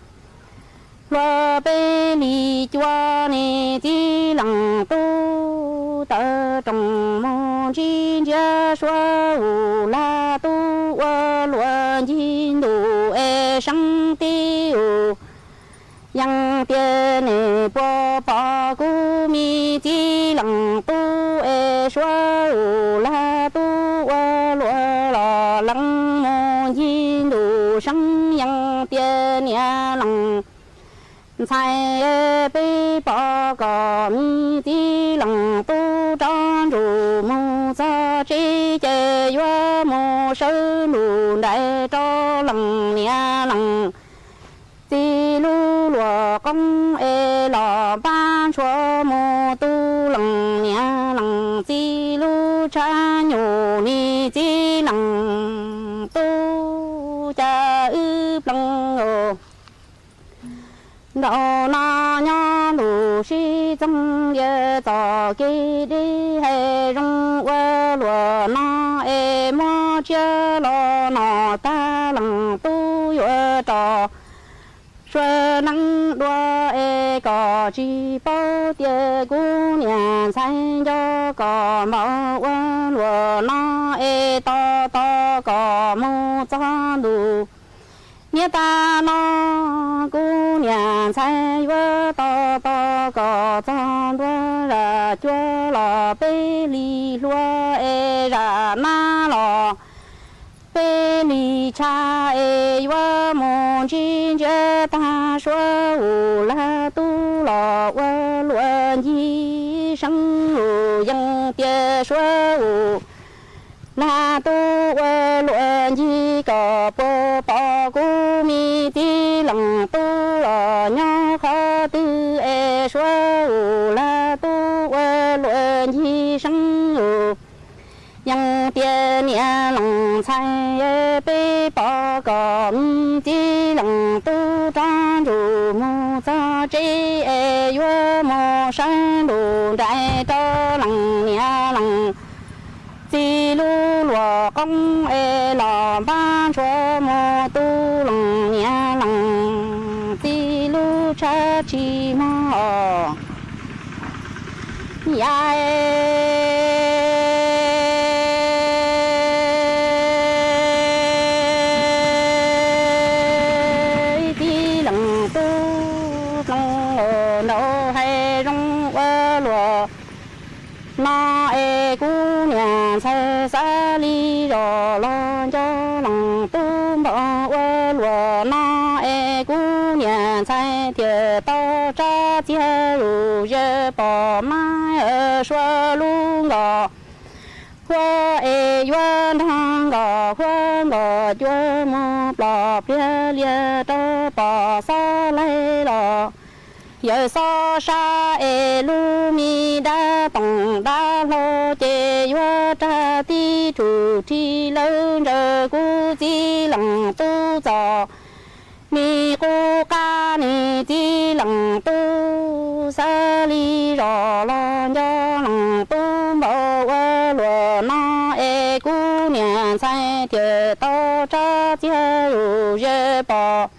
hluas peb li cua. Niam txiv leej tub taw rooj mus ntsib ntsia suav u lag tub ua luaj ncig ntuj es seeb tib u. Yeej tias nej puas pom kuv mi txiv leej tub es suav u lag tub ua luaj los leej mus ncig ntuj seeb. Yeej tias niam leej ntxhais peb pom kom mi txiv leej tub rov ntsuj mus txog tsev ces yuav mus sawv lus nraim rau leej niam leej txiv lub luaj qoob es los npaj ntshuav mus tu leej niam leej txiv lub tshab nyuj. Niam txiv leej tub cas wb plees os. Nraum no nyob ntu sib txoog lias txog kev deb hais zoo ua luaj no es muab tsiab los no tag leej tub yuav rov suav neeb dua es kom tsis paub tias kuv niam ntxhais nco kom npaum ua luaj no es tos tos kom mus txog ntuj niam tag no kuv niam ntxhais yuav tos tos kom txog ntua zam cua los peb li hluas es zam nab los peb li Tsis tshaj es yuav mus ntsib ntsia tag Suav Us Lag Tub los ua luam ncig seeb Us. Yeej tias Suav Us Lag Tub ua luam ncig kom puas pom kuv me txiv leej tub los nyob qhov twg es Suav Us Lag Tub ua luam ncig seeb Us. Yeej tias niam leej ntxhais peb pom kom me txiv leej tub rov ntsug mus txog tsev es yuav mus sawv ntuj nraim rau leej niam leej txiv lub luam qoob es los npaj ntshua mus tu leej niam leej txiv lub tshab tsis mog. Yam txiv leej tub dloov nraug hais zoo ua luam no es kuv niam ntxhais xav li zos los nco leej tub npaum ua luam no es kuv niam ntxhais thiaj tau tsa txiag zuj zus pom mas Suav lub nkoj huab es yuav nrog nkoj huab nkoj cua mus plom pliag liag rau pom xob laig los yawm xob sab es lub me dab toom dab hlau ces yuav rag tib tug ri lawv ntsaws kuv txiv leej tub txom me qub qab. Niam txiv leej tub xav li zos los nco leej tub npaum ua luam no es kuv niam ntxhais thiaj tau tsa txiag zuj zus pom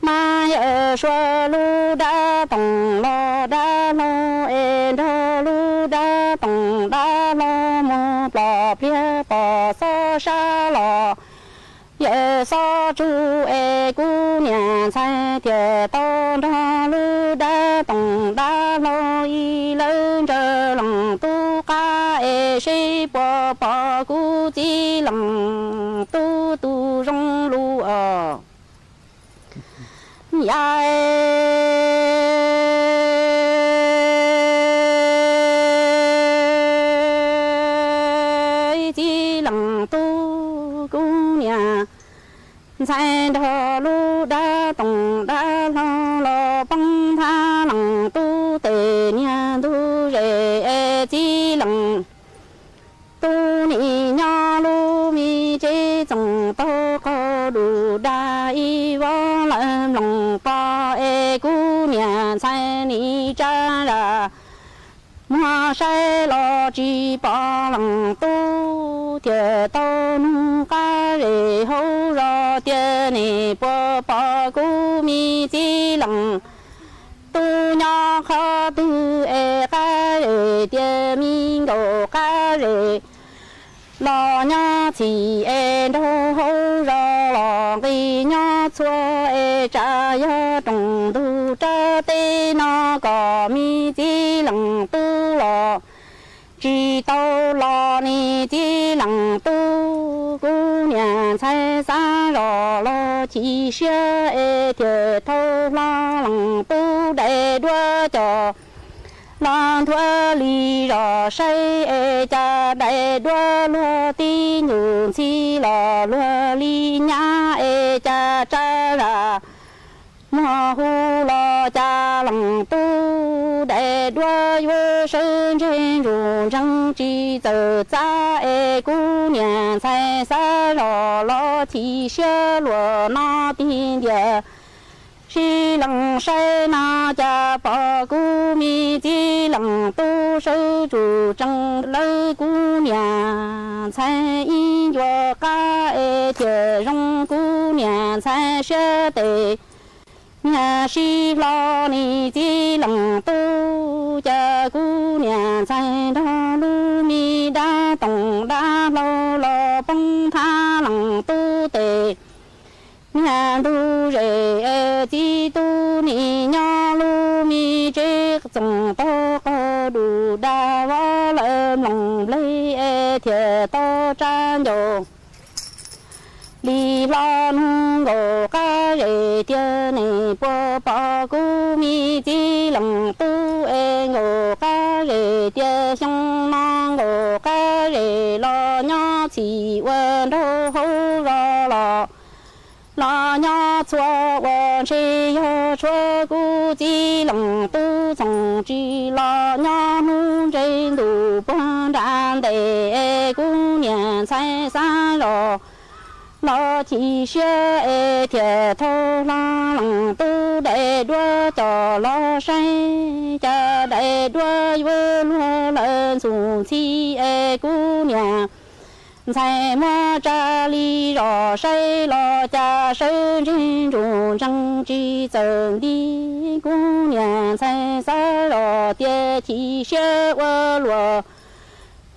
mas yawm Suav lub dab toom los dab hlau es nrog lub dab toom dab hlau mus plom pliag pom xob sab los yawm xob tsug es kuv niam ntxhais thiaj tau nrog lub dab toom dab hlau ib lawv ntsaws leej tub qab es seb puas pom kuv txiv leej tub tus zoo lus os. Yam txiv leej tub kuv niam ntxhais nrog lub dab toom dab hlau los poob thab leej tub tes niag ntug zes es txiv leej tub nim nyob lub me tsev txoos taug qaug dub dag ib vov lawm mloog pom es kuv niam ntxhais nim tsa zam muag saib los tsis pom leej tub thiaj tau nug qab zes hauv zos tias nim puas pom kuv me txiv leej tub nyob qhov twg es qab zes tias me nkaum qab zes los nyob txhim es nraug hauv zos los nqis nyob txhua es tsam yog rooj ntug rab teb no kom me txiv leej tub los tsis tau los. Niam txiv leej tub kuv niam ntxhais xav zos los chim siab es thiaj thau hlo leej tub daim duab coj los nthuav li zos saib es cas daim duab luag tib ncuj ntxhi los luag li nyab es cas tsa zam muag hu los cas leej tub daim duab yuav sawv ntseg ntsuj ntseeg tsis txawm txav es kuv niam ntxhais xav zos los chim siab luag no tig ntiag sib leej saib no cas pom kuv me txiv leej tub sawv tsuj tsees lawv kuv niam ntxhais ib ncua qab es thiaj zoo kuv niam ntxhais siab tes niag sib hlo. Niam txiv leej tub cas kuv niam ntxhais nrog lub me dab toom dab hlau los poob thab leej tub tes niag ntug zes es txiv tub nim nyob lub me tsev txoos taug qaug dub dag vov lawm mloog npleg es thiaj tau tsa ncauj li Tsis hlob nug nkaus qab zes tias nej puas pom kuv me txiv leej tub es nkaus qab zes tias xyoo no nkaus qab zes los nyob txhim ua nraug hauv zos los, los nyob txhua ua ntshe yog tshuav kuv txiv leej tub txhoov tsis los nyob hnub ntsej ntuj puag nram ntej es kuv niam ntxhais xav zos los chim siab es thiaj thauj hlo leej tub daim duab coj los saib cas daim duab yuav luag lawm ntxuj ntxhi es kuv niam ntxhais muab tsa li zos saib los cas sawv ntseg ntsuj ntsees tsis txawj nti. Kuv niam ntxhais xav zos tias chim siab ua luaj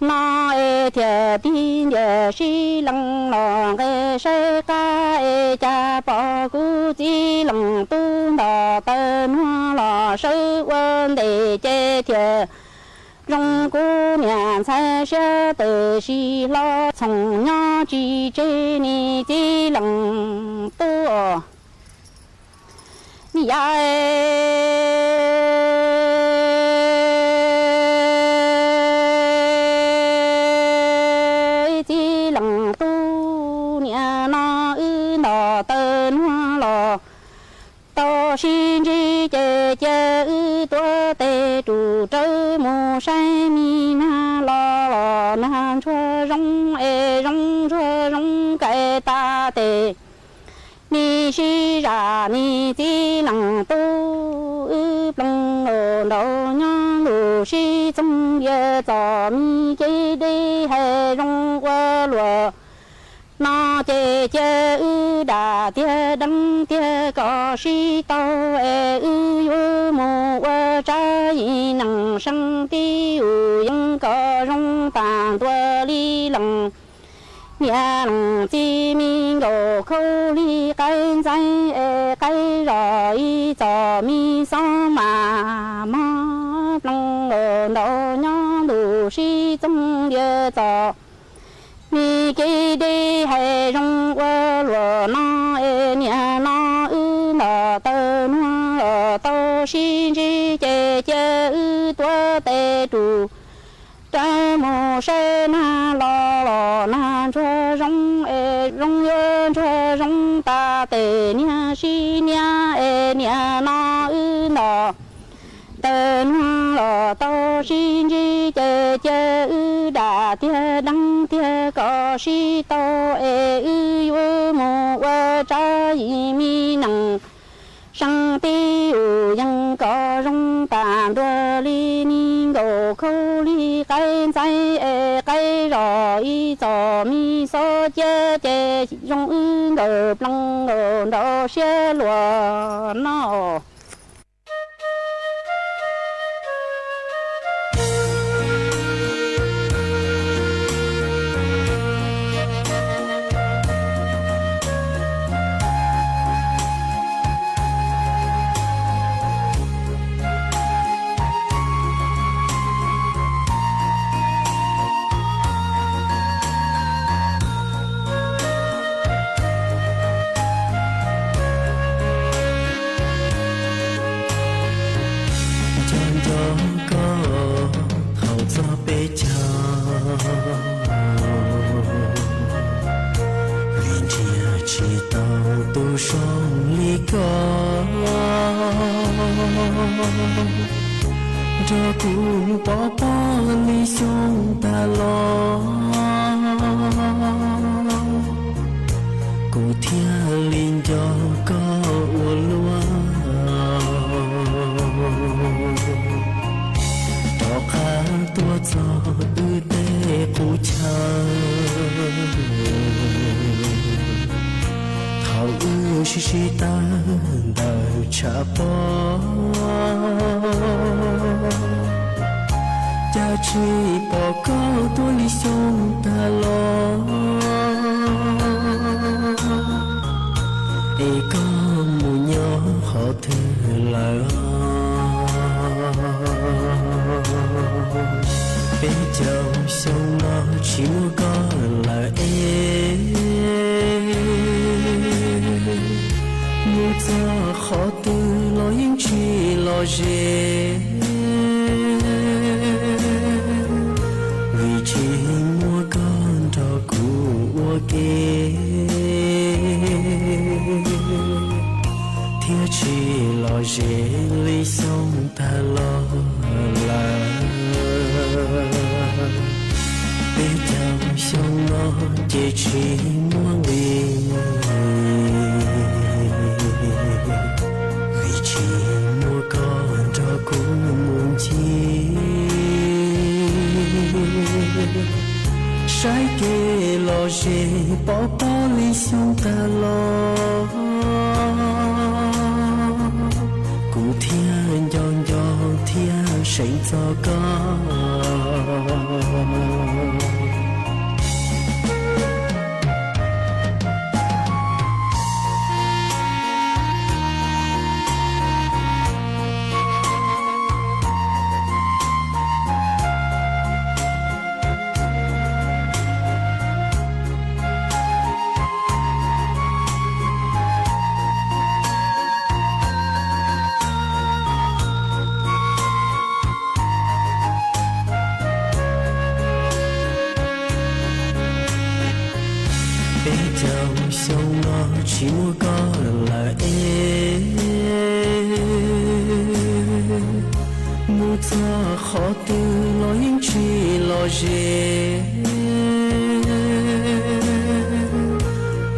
no es thiaj tig ntiag sib lees los nqes saib qab es cas pom kuv txiv leej tub nto taw nuag los sawv ua ntej ces thiaj zoo kuv niam ntxhais siab tes sis hlo txhoov nyob tsis tseg ne txiv leej tub. Yam txiv leej tub niam no wb nto taw nuag los tau sib ntsib ces cia wb tuav tes rus rawv mus saib me nag los los nag ntsuag zoo es zoo ntsuag zoo kais tas tes. Nis sib zam nis txiv leej tub wb ploog nraum nraud nyob ntuj sib txoog ntiag txom me kev deb hais zoo ua luaj no ces cia wb dam tiag deev tiag kom sib tau es wb yuav mus ua tsab yim neej seeb tib ub yees kom zoo tag ntua li leej niam leej txiv me nkauj khaub lig qaib ntxaib es qaib zos ib txom me xob mas mog ploog nraum nraud nyob ntuj sib txoog ntiag txom me kev deb hais zoo ua luaj no es niam no wb nto taw nuag los tau sib ntsib ces cia wb tuav tes rus rawv mus saib nag los los nag ntsuag zoo es zoo yuav ntsuag zoo tas tes niag sib niab es niam no wb nto taw nuag los tau sib ntsib ces cia wb dam tiag deev tiag kom sib tau es wb yuav mus ua tsab yim me neej seeb tib ub yees kom zoo tag ntua li me nkauj khaub lig qaib ntxaib es qaib zos ib txom me xob ciab ces zoo wb nkawd ploog nraum siab luaj no. Nco nco koj thaum txog peb caug, vim ntsiag tsis tau tus zoo li koj, nrog kuv pov pob li xyoo tag los, kuv thiaj li nco koj ua luaj. Rov qab tuaj txog wb tej qub chaw, thaum wb sib sib tawm ntawm tshav pob, cas tsis pom koj tuaj li xyoo tag los, es koj mus nyob qhov twg lawm? Peb caug xyoo no tsis muaj koj lawm es, ze, vim tsis muaj koj nrog kuv ua ke, thiab tsis lom zem li xyoo tag los lawm. Peb caug xyoo no ces tsis muaj nqis, vim tsis muaj koj nrog kuv mus ncig. Saib kev lom zem pov pob li xyoo tag los, kuv thiaj nco nco thiab seev txog koj. Peb caug xyoo no tsis muaj koj lawm es, mus txog qhov twg los yeej tsis lom zem,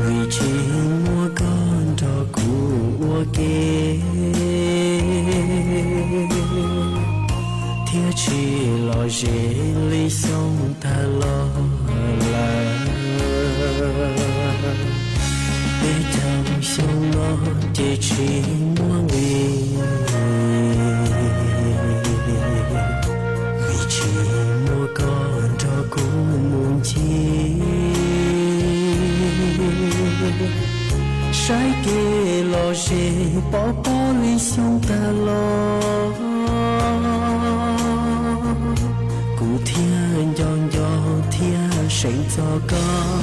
vim tsis muaj koj nrog kuv ua ke, thiab tsis lom zem li xyoo tag los lawm. Peb caug xyoo no ces tsis muaj nqis, vim tsis muaj koj nrog kuv mus ncig. Saib kev lom zem pov pob li xyoo tag los, kuv thiaj nco nco thiab seev txog koj.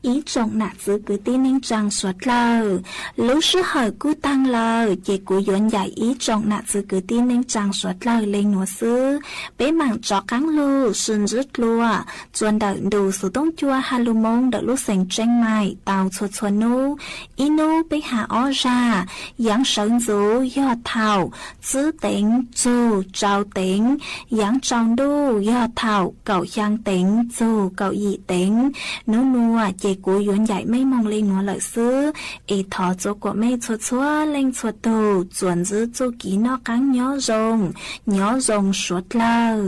Ib tsoom nam txwv kwv tij neej tsaa suav dlawg, lub sij hawm kuj taag lawm ces kuv yuav ncaim ib tsoom nam txwv kwv tij neej tsaa suav dlawg le nuav xwb. Peb maam rov qaab lug sib ntsib dlua txuas ntawm ntu xuv tooj cua Halloween ntawm lub xeev Tseej Maim tau txhua txhua nub. Ib nub peb has ob zag, yaav sawv ntxuv yog thaum tsib teev txug rau teev, yaav tsaus ntuj yog thaum kaum xyaa teev txug kaum yim teev. Nub nuav ces kuv yuav ncaim mej moog le nuav lawm xwb, es thov txua kuam mej txhua txhua leej txhua tug txuas ntxib txuj kev noj qaab nyob zoo, nyob zoo suav dlawg.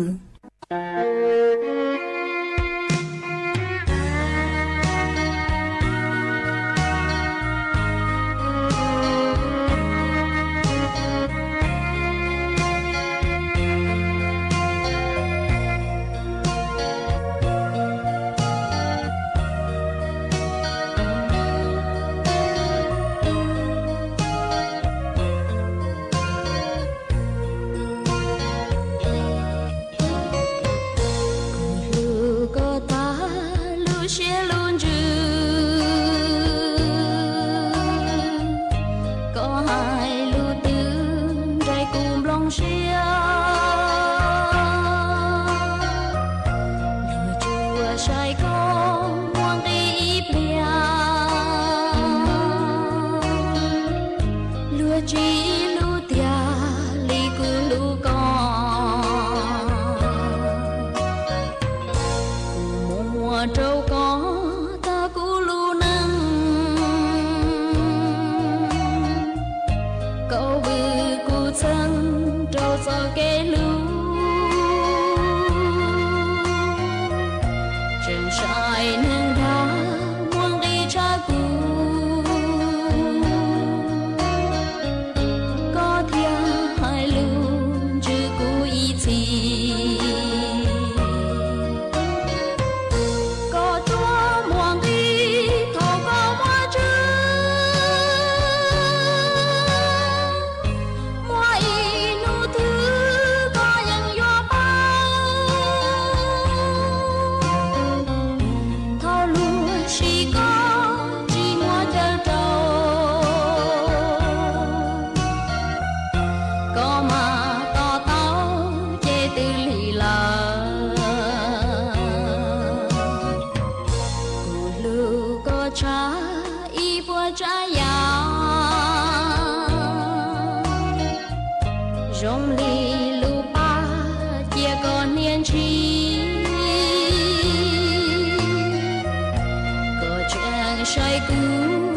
Tshaj ib puas tsav yam zoo li lub paj cia koj hnia ntshis, koj tseem saib kuv